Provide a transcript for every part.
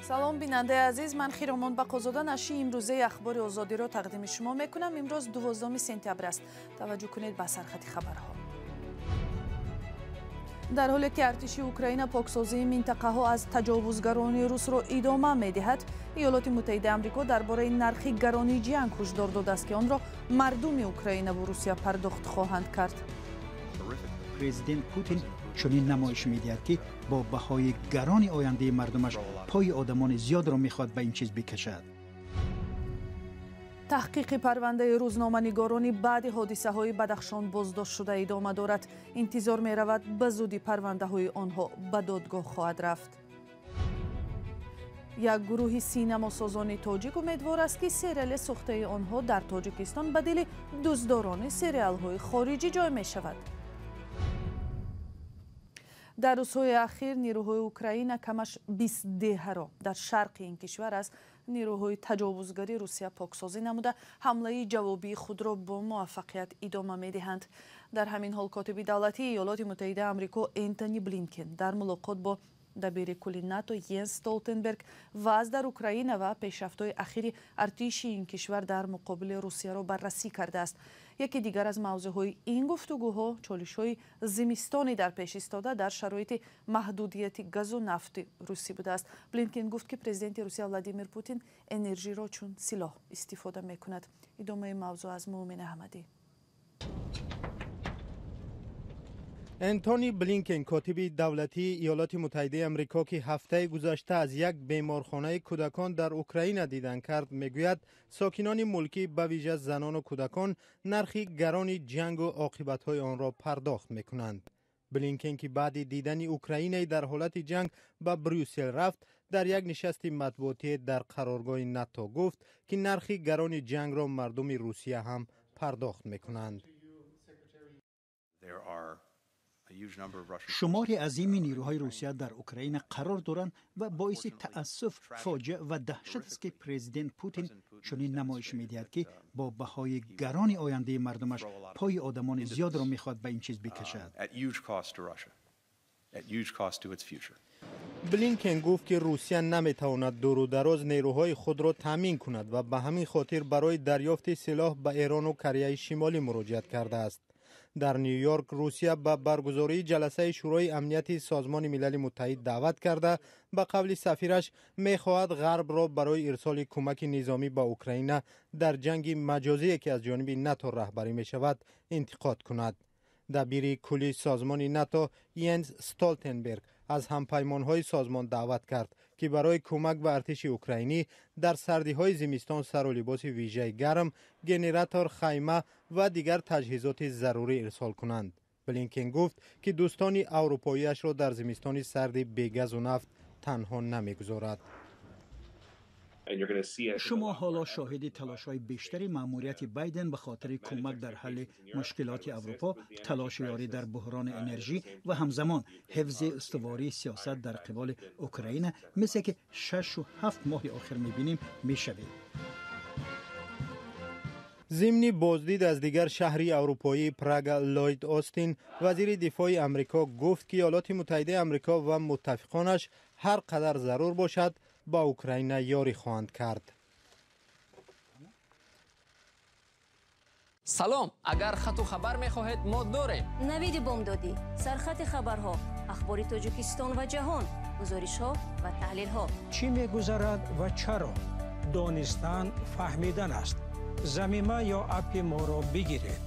Салом, бинандаи азиз, ман Хиромон Бақозода нашри имрӯзаи Ахбори Озодиро тақдими шумо мекунам. Имрӯз 12 сентябр аст. Таваҷҷӯҳ кунед ба сархати хабарҳо. Дар ҳоле ки артиши Украина поксозии минтақаҳо аз таҷовузгарони русро идома медиҳад, Иёлоти Муттаҳидаи Амрико дар бораи нархи гаронии ҷанг ҳушдор додааст, ки онро мардуми Украинаву Русия пардохт хоҳанд кард. Президент Путин чунин намоиш медиҳад, ки бо баҳои гарони ояндаи мардумаш пои одамони зиёдро мехоҳад ба ин чиз бикашад. Таҳқиқи парвандаи рӯзноманигорони баъди ҳодисаҳои Бадахшон боздоштшуда идома дорад. Интизор меравад, ба зудӣ парвандаҳои онҳо ба додгоҳ хоҳад рафт. Як гурӯҳи синамосозони тоҷик умедвор аст, ки сериали сохтаи онҳо дар Тоҷикистон ба дили дӯстдорони сериалҳои хориҷӣ ҷой мешавад. Дар рӯзҳои ахир нерӯҳои Украина камаш 20 деҳаро дар шарқи ин кишвар аз нерӯҳои таҷовузгари Русия поксозӣ намуда, ҳамлаи ҷавобии худро бо муваффақият идома медиҳанд. Дар ҳамин ҳол котиби давлатии Иёлоти Муттаҳидаи Амрико Энтони Блинкен дар мулоқот бо дабири кулли НАТО Йенс Столтенберг вазъ дар Украина ва пешрафтҳои ахири артиши ин кишвар дар муқобили Русияро баррасӣ кардааст. Яке дигар аз мавзӯъҳои ин гуфтугӯҳо чолишҳои зимистони дар пеш истода дар шароити маҳдудияти газу нафти русӣ будааст. Блинкен гуфт, ки президенти Русия Владимир Путин энержиро чун силоҳ истифода мекунад. Идомаи мавзӯъ аз Муъмин Аҳмадӣ. Энтони Блинкен, котиби давлатии Иёлоти Муттаҳидаи Амрико, ки ҳафтаи гузашта аз як беморхонаи кӯдакон дар Украина дидан кард, мегӯяд, сокинони мулкӣ, ба вижа занону кӯдакон, нархи гарони ҷангу оқибатҳои онро пардохт мекунанд. Блинкен, ки баъди дидани Украинаи дар ҳолати ҷанг ба Брюссел рафт, дар як нишасти матбуотие дар қароргоҳи НАТО гуфт, ки нархи гарони ҷангро мардуми Русия ҳам пардохт мекунанд. Шумори азими нерӯҳои Русия дар Украина қарор доранд ва боиси таассуф, фоҷиа ва даҳшат аст, ки президент Путин чунин намоиш медиҳад, ки бо баҳои гарони ояндаи мардумаш пои одамони зиёдро мехоҳад ба ин чиз бикашад. Блинкен гуфт, ки Русия наметавонад дуру дароз нерӯҳои худро таъмин кунад ва ба ҳамин хотир барои дарёфти силоҳ ба Эрону Кореяи Шимолӣ муроҷиат кардааст. Дар Ню-Йорк Русия ба баргузории ҷаласаи Шӯрои амнияти Созмони Милали Муттаҳид даъват карда, ба қавли сафираш, мехоҳад Ғарбро барои ирсоли кӯмаки низомӣ ба Украина дар ҷанги маҷозие, ки аз ҷониби НАТО раҳбарӣ мешавад, интиқод кунад. Дабири кулли созмони НАТО Йенс Столтенберг аз ҳампаймонҳои созмон даъват кард, ки барои кӯмак ба артиши украинӣ дар сардиҳои зимистон сару либоси вижаи гарм, генератор, хайма ва дигар таҷҳизоти зарурӣ ирсол кунанд. Блинкен гуфт, ки дӯстони аврупоиашро дар зимистони сарди бегазу нафт танҳо намегузорад. Шумо ҳоло шоҳиди талошҳои бештари маъмурияти Байден ба хотири кӯмак дар ҳалли мушкилоти Аврупо, талоши ёрӣ дар буҳрони энержӣ ва ҳамзамон ҳифзи устувории сиёсат дар қиболи Украина, мисле ки 6-7 моҳи охир мебинем, мешавед. Зимни боздид аз дигар шаҳри аврупоии Прага, Ллойд Остин, вазири дифои Амрико, гуфт, ки Иёлоти Муттаҳидаи Амрико ва муттафиқонаш ҳар қадар зарур бошад, ба Украина ёрӣ хоҳанд кард. Салом, агар хату хабар мехоҳед, мо дорем. Навиди бомдодӣ, сархати хабарҳо, ахбори Тоҷикистон ва ҷаҳон, гузоришҳо ва таҳлилҳо. Чӣ мегузарад ва чаро? Донистан фаҳмидан аст. Замима ё аппи моро бигиред.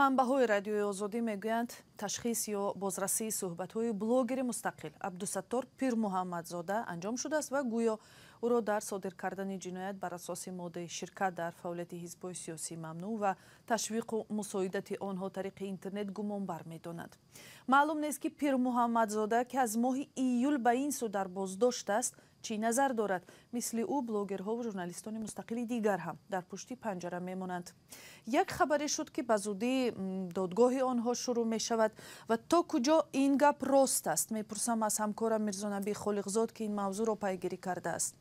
Манбаъҳои Радиои Озодӣ мегӯянд, ташхис ё бозрасии суҳбатҳои блогери мустақил Абдусаттор Пирмуҳаммадзода анҷом шудааст ва гӯё ӯро дар содир кардани ҷиноят бар асоси моддаи ширкат дар фаъолияти ҳизбҳои сиёсии мамнӯъ ва ташвиқу мусоидати онҳо тариқи интернет гумонбар медонад. Маълум нест, ки Пирмуҳаммадзода, ки аз моҳи июл ба ин сӯ дар боздошт аст, чӣ назар дорад. Мисли ӯ блогерҳову журналистони мустақили дигар ҳам дар пушти панҷара мемонанд. Як хабаре шуд, ки ба зудӣ додгоҳи онҳо шурӯъ мешавад ва то куҷо ин гап рост аст, мепурсам аз ҳамкорам Мирзонаби Холиқзод, ки ин мавзӯъро пайгирӣ кардааст.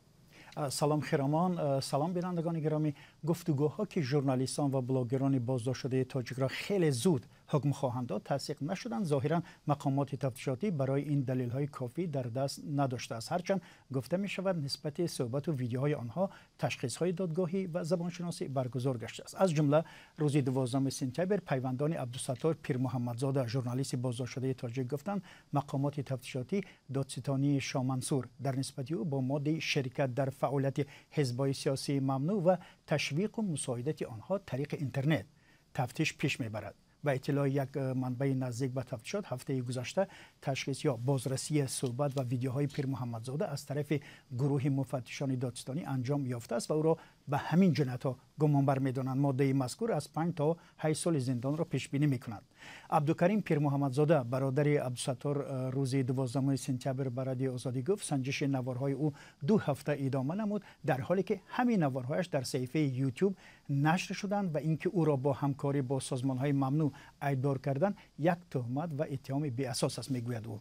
Салом Хиромон, салом бинандагони гиромӣ. Гуфтугӯҳо, ки журналистон ва блогерони боздоштшудаи тоҷикро хеле зуд ҳукм хоҳанд дод тасдиқ нашуданд. Зоҳиран мақомоти тафтишотӣ барои ин далелҳои кофӣ дар даст надоштааст. Ҳарчанд гуфта мешавад нисбати суҳбату видеоҳои онҳо ташхисҳои додгоҳӣ ва забоншиносӣ баргузор гаштааст. Аз ҷумла рӯзи 12 сентябр пайвандони Абдусаттор Пирмуҳаммадзода, журналисти боздоштшудаи тоҷик, гуфтанд мақомоти тафтишотӣ додситонии Шомансур дар нисбати ӯ бо моддаи ширкат дар фаъолияти ҳизбҳои сиёсии мамнӯъ ва ташвиқу мусоидати онҳо тариқи интернет тафтиш пеш мебарад. Ба иттилои як манбаи наздик ба тафтишот, ҳафтаи гузашта ташхис ё бозрасии суҳбат ва видеоҳои Пирмуҳаммадзода аз тарафи гурӯҳи муфаттишони додситонӣ анҷом ёфтааст ва ӯро ба ҳамин ҷиноятҳо гумонбар медонанд. Моддаи мазкур аз 5 то 8 соли зиндонро пешбинӣ мекунад. Абдукарим Пирмуҳаммадзода, бародари Абдусаттор, рӯзи 12 сентябр ба Радиои Озодӣ гуфт санҷиши наворҳои ӯ 2 ҳафта идома намуд, дар ҳоле ки ҳамин наворҳояш дар саҳифаи YouTube нашр шуданд ва ин ки ӯро бо ҳамкорӣ бо созмонҳои мамнӯъ айбдор кардан як туҳмат ва иттиҳоми беасос аст, мегӯяд ӯ.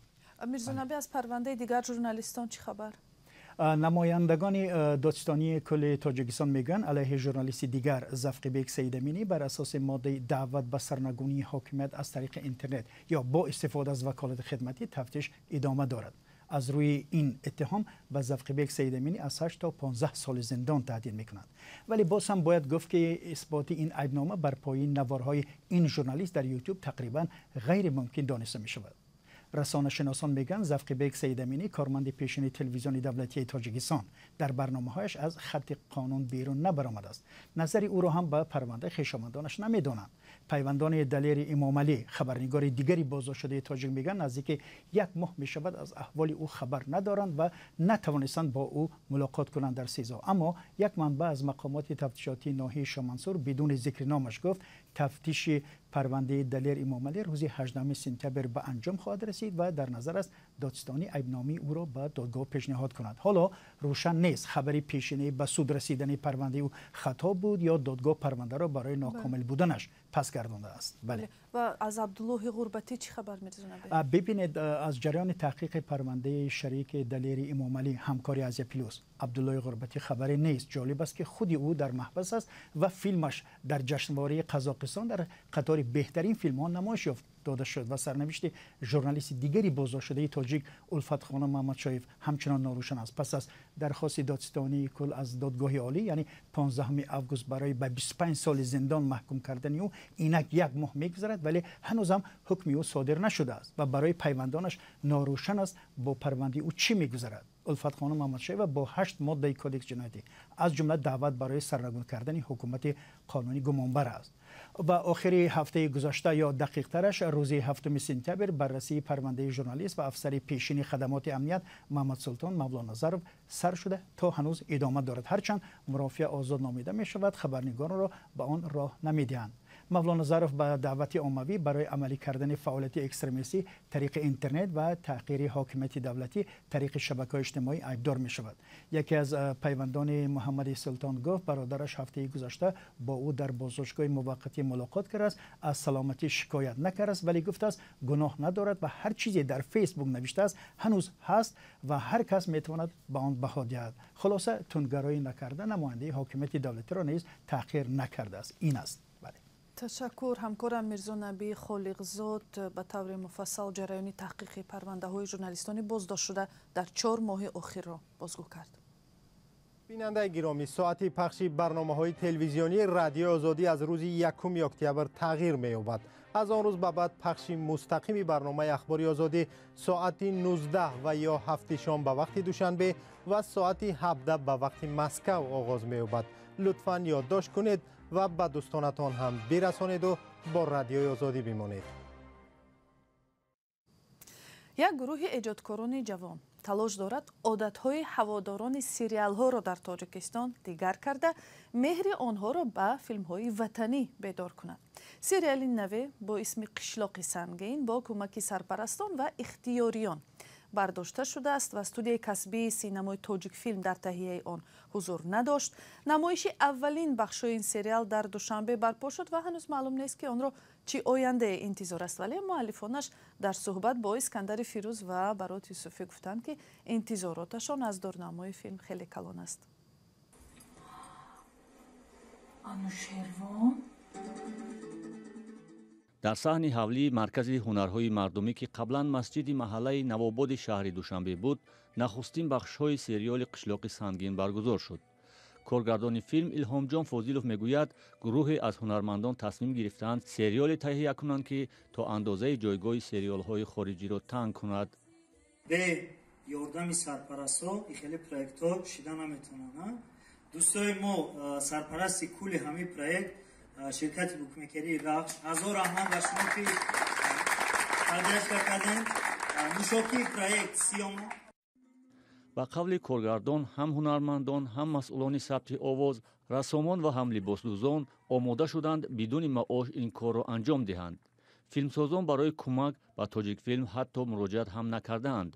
Мирзонаби, аз парвандаи дигар журналистон чӣ хабар? Намояндагони додситонии кулли Тоҷикистон мегӯянд алайҳи журналисти дигар Завқибек Саидаминӣ бар асоси моддаи даъват ба сарнагунии ҳокимият аз тариқи интернет ё бо истифода аз ваколати хидматӣ тафтиш идома дорад. Аз рӯи ин иттиҳом ба Завқибек Саидаминӣ аз 8 то 15 соли зиндон таҳдид мекунад. Вале боз ҳам бояд гуфт ки исботи ин айбнома бар пои наворҳои ин журналист дар YouTube тақрибан ғайримумкин дониста мешавад. Расонашиносон мегӯянд Завқибек Саидаминӣ, корманди пешини телевизиони давлатии Тоҷикистон, дар барномаҳояш аз хатти қонун берун набаромадааст. Назари ӯро ҳам ба парвандаи хешомандонаш намедонанд. Пайвандони Далери Имомалӣ, хабарнигори дигари боздоштшудаи тоҷик, мегӯянд наздики як моҳ мешавад аз аҳволи ӯ хабар надоранд ва натавонистанд бо ӯ мулоқот кунанд дар СИЗО. Аммо як манбаъ аз мақомоти тафтишотии ноҳияи Шомансур бидуни зикри номаш гуфт тафтиши парвандаи Далер Имомалӣ рӯзи 18 сентябр ба анҷом хоҳад расид ва дар назар аст додситонӣ айбномии ӯро ба додгоҳ пешниҳод кунад. Ҳоло рӯшан нест хабари пешинаи ба суд расидани парвандаи ӯ хато буд ё додгоҳ парвандаро барои нокомил буданаш пас гардондааст. Бале. Ва аз Абдуллоҳи Ғурбатӣ чӣ хабар, Мирзонаби? Бибинед, аз ҷараёни таҳқиқи парвандаи шарики Далери Имомалӣ, ҳамкори Азия Плюс, Абдуллоҳи Ғурбатӣ хабаре нест. Ҷолиб аст ки худи ӯ дар маҳбас аст ва филмаш дар ҷашнвораи Қазоқистон дар қатори беҳтарин филмҳо намоиш ёфт дода шуд ва сарнавишти журналисти дигари боздоштшудаи тоҷик Улфатхона Маҳмадшоев ҳамчунон норӯшан аст. Пас аз дархости додситонии кул аз додгоҳи олӣ, яъне 15 август, барои ба 25 соли зиндон маҳкум кардани ӯ инак як моҳ мегузарад, вале ҳанӯзам ҳукми ӯ содир нашудааст ва барои пайвандонаш норӯшан аст бо парвандаи ӯ чӣ мегузарад. Улфатхона Маҳмадшоева бо 8 моддаи кодекс ҷиноятӣ, аз ҷумла даъват барои сарнагун кардани ҳукумати қонунӣ гумонбар аст. Ва охири ҳафтаи гузашта ё дақиқтараш рӯзи 7 сентябр баррасии парвандаи журналист ва афсари пешини хадамоти амният Маҳмадсултон Мавлоназаров сар шуда то ҳанӯз идома дорад. Ҳарчанд мурофиа озод номида мешавад, хабарнигоронро ба он роҳ намедиҳанд. Мавлоназаров ба даъвати оммавӣ барои амалӣ кардани фаъолияти экстремистӣ тариқи интернет ва таҳқири ҳокимияти давлатӣ тариқи шабакаҳои иҷтимоӣ айбдор мешавад. Яке аз пайвандони Муҳаммади Султон гуфт бародараш ҳафтаи гузашта бо ӯ дар боздоштгоҳи муваққатӣ мулоқот кардааст, аз саломатӣ шикоят накардааст, вале гуфтааст гуноҳ надорад ва ҳар чизе дар Фейсбук навиштааст ҳанӯз ҳаст ва ҳар кас метавонад ба он баҳо диҳад. Хулоса, тундгароӣ накарда намояндаи ҳокимияти давлатиро низ таҳқир накардааст. Ин аст. Ташаккур. Ҳамкорам Мирзонаби Холиқзод ба таври муфассал ҷараёни таҳқиқи парвандаҳои журналистони боздоштшуда дар 4 моҳи охирро бозгӯ кард. Бинандаи гиромӣ, соати пахши барномаҳои телевизионии Радиои Озодӣ аз рӯзи 1 октябр тағйир меёбад. Аз он рӯз ба баъд пахши мустақими барномаи Ахбори Озодӣ соати 19 ва ё 7 шом ба вақти Душанбе ва соати 17 ба вақти Москав оғоз меёбад. Лутфан ёддошт кунед ва ба дӯстонатон ҳам бирасонеду бо Радиои Озодӣ бимонед. Як гурӯҳи эҷодкорони ҷавон талош дорад одатҳои ҳаводорони сериалҳоро дар Тоҷикистон дигар карда, меҳри онҳоро ба филмҳои ватанӣ бедор кунад. Сериали наве бо исми Қишлоқи сангин бо кӯмаки сарпарастон ва ихтиёриён бардошта шудааст ва студияи касбии синамои Тоҷикфилм дар таҳияи он ҳузур надошт. Намоиши аввалин бахшҳои ин сериал дар Душанбе барпо шуд ва ҳанӯз маълум нест, ки онро чӣ ояндае интизор аст, вале муаллифонаш дар суҳбат бо Искандари Фирӯз ва Барот Юсуфӣ гуфтанд, ки интизороташон аз дурнамои филм хеле калон аст. Анушервон. Дар саҳни ҳавлии маркази ҳунарҳои мардумӣ, ки қаблан масҷиди маҳаллаи Навободи шаҳри Душанбе буд, нахустин бахшҳои сериёли «Қишлоқи сангин» баргузор шуд. Коргардони филм Илҳомҷон Фозилов мегӯяд, гурӯҳе аз ҳунармандон тасмим гирифтаанд сериёле таҳия кунанд, ки то андозаи ҷойгоҳи сериолҳои хориҷиро танг кунад. Бе ёрдами сарпарастҳо хеле проектҳо шида наметавонанд. Дӯстои мо, сарпарасти кулли ҳамин проект ширкати букмекерии «Рахш», ҳазор раҳмат ба шумо, ки поддержка кардем. Нӯшокии проект «Сиёма». Ба қавли коргардон, ҳам ҳунармандон, ҳам масъулони сабти овоз, рассомон ва ҳам либосдӯзон омода шуданд бидуни маош ин корро анҷом диҳанд. Филмсозон барои кӯмак ба «Тоҷикфилм» ҳатто муроҷиат ҳам накардаанд.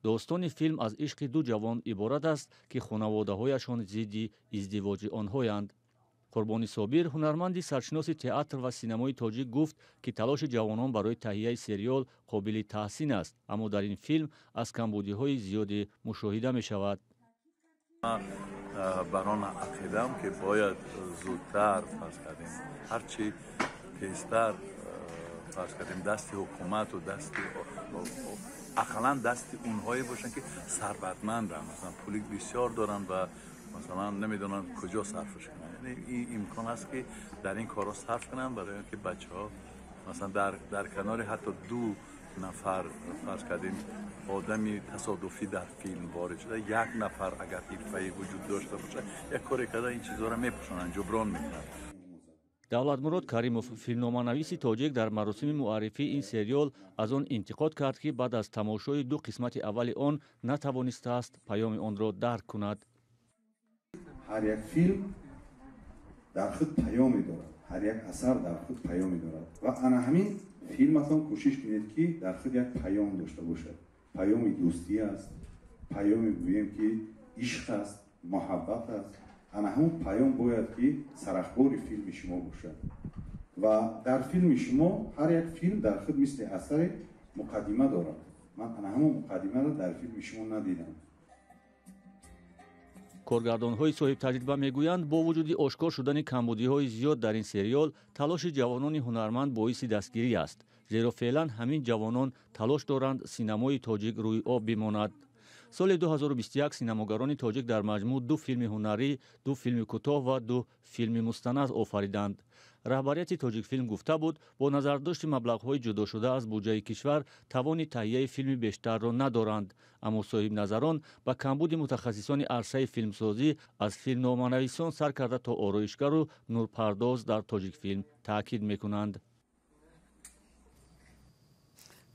Достони филм аз ишқи ду ҷавон иборат аст, ки хонаводаҳояшон зидди издивоҷи онҳоянд. Қурбони Собир, ҳунарманди саршиноси театр ва синамои тоҷик, гуфт, ки талоши ҷавонон барои таҳияи сериол қобили таҳсин аст, аммо дар ин филм аз камбудиҳои зиёде мушоҳида мешавад. Ман бар он ақидаам, ки бояд зудтар, фарз кардем, ҳарчи тезтар, фарз кардем, дасти ҳукумату дасти ақаллан дасти онҳое бошанд, ки сарватманданд, масалан, пули бисёр доранд ва масалан намедонанд куҷо сарфаш кунанд, яъне ин имкон ҳаст, ки дар ин корҳо сарф кунанд, барои он ки бачаҳо масалан дар канори ҳатто ду нафар, фарз кардем, одами тасодуфӣ дар филм ворид шуда, як нафар агар ҳирфаӣ вуҷуд дошта бошад, як коре карда ин чизҳоро мепӯшонанд, ҷуброн мекунанд. Давлатмурод Каримов, филмноманависи тоҷик, дар маросими муаррифии ин сериол аз он интиқод кард, ки баъд аз тамошои ду қисмати аввали он натавонистааст паёми онро дарк кунад. Ҳар як филм дар худ паёме дорад, ҳар як асар дар худ паёме дорад ва ана ҳамин филматон кӯшиш кунед, ки дар худ як паём дошта бошад. Паёми дӯстӣ аст, паёме гӯем, ки ишқ аст, муҳаббат аст. Ана ҳамон паём бояд ки сарахбори филми шумо бошад. Ва дар филми шумо ҳар як филм дар худ мисли асаре муқаддима дорад. Ман ана ҳамон муқаддимаро дар филми шумо надидам. Коргардонҳои соҳибтаҷриба мегӯянд, бо вуҷуди ошкор шудани камбудиҳои зиёд дар ин сериол, талоши ҷавонони ҳунарманд боиси дастгирӣ аст, зеро феълан ҳамин ҷавонон талош доранд синамои тоҷик рӯи об бимонад. Соли 2021 синамогарони тоҷик дар маҷмӯъ ду филми ҳунарӣ, ду филми кӯтоҳ ва ду филми мустанад офариданд. Раҳбарияти «Тоҷикфилм» гуфта буд, бо назардошти маблағҳои ҷудошуда аз буҷаи кишвар тавони таҳияи филми бештарро надоранд, аммо соҳибназарон ба камбуди мутахассисони арсаи филмсозӣ, аз филмноманависон сар карда то ороишгару нурпардоз дар «Тоҷикфилм» таъкид мекунанд.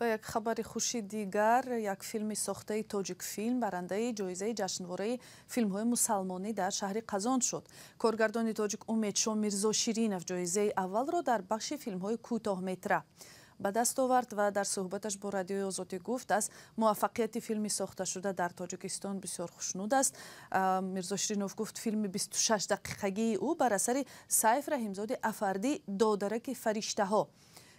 Ба як хабари хуши дигар: як филми сохтаи «Тоҷикфилм» барандаи ҷоизаи ҷашнвораи филмҳои мусалмонӣ дар шаҳри Қазон шуд. Коргардони тоҷик Умедшо Мирзоширинов ҷоизаи аввалро дар бахши филмҳои кӯтоҳметра ба даст овард ва дар суҳбаташ бо Радиои Озодӣ гуфт, аз муваффақияти филми сохташуда дар Тоҷикистон бисёр хушнуд аст. Мирзоширинов гуфт, филми 26 дақиқагии ӯ бар асари Сайф Раҳимзоди Афардӣ «Додараки фариштаҳо»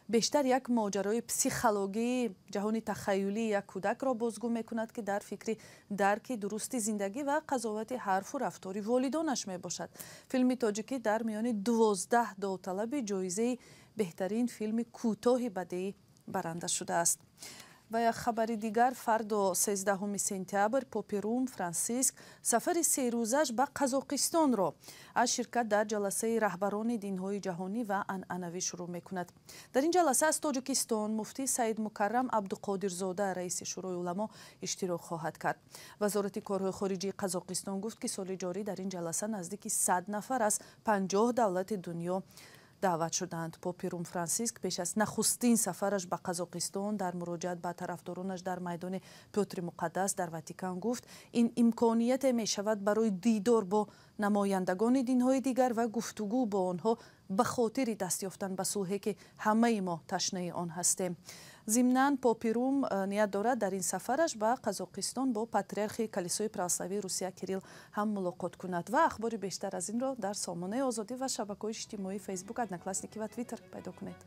бештар як моҷарои психологии ҷаҳони тахаюлии як кӯдакро бозгӯ мекунад, ки дар фикри дарки дурусти зиндагӣ ва қазовати ҳарфу рафтори волидонаш мебошад. Филми тоҷикӣ дар миёни 12 довталаби ҷоизаи беҳтарин филми кӯтоҳи бадеӣ баранда шудааст. Ва як хабари дигар: фардо, 13 сентябр, попи Рум Франсиск сафари серӯзаш ба Қазоқистонро аз ширкат дар ҷаласаи раҳбарони динҳои ҷаҳонӣ ва анъанавӣ шурӯъ мекунад. Дар ин ҷаласа аз Тоҷикистон муфтӣ Саидмукаррам Абдуқодирзода, раиси Шӯрои уламо, иштирок хоҳад кард. Вазорати корҳои хориҷии Қазоқистон гуфт, ки соли ҷорӣ дар ин ҷаласа наздики 100 нафар аз 50 давлати дунё даъват шуданд. Попи Рум Франсиск пеш аз нахустин сафараш ба Қазоқистон дар муроҷиат ба тарафдоронаш дар майдони Пётри Муқаддас дар Ватикан гуфт, ин имконияте мешавад барои дидор бо намояндагони динҳои дигар ва гуфтугӯ бо онҳо ба хотири даст ёфтан ба сулҳе, ки ҳамаи мо ташнаи он ҳастем. Зимнан, попи Рум ният дорад дар ин сафараш ба Қазоқистон бо патриархи калисои православии Русия Кирилл ҳам мулоқот кунад. Ва ахбори бештар аз инро дар сомонаи Озодӣ ва шабакаҳои иҷтимоии Фейсбук, Одноклассники ва Твиттер пайдо кунед.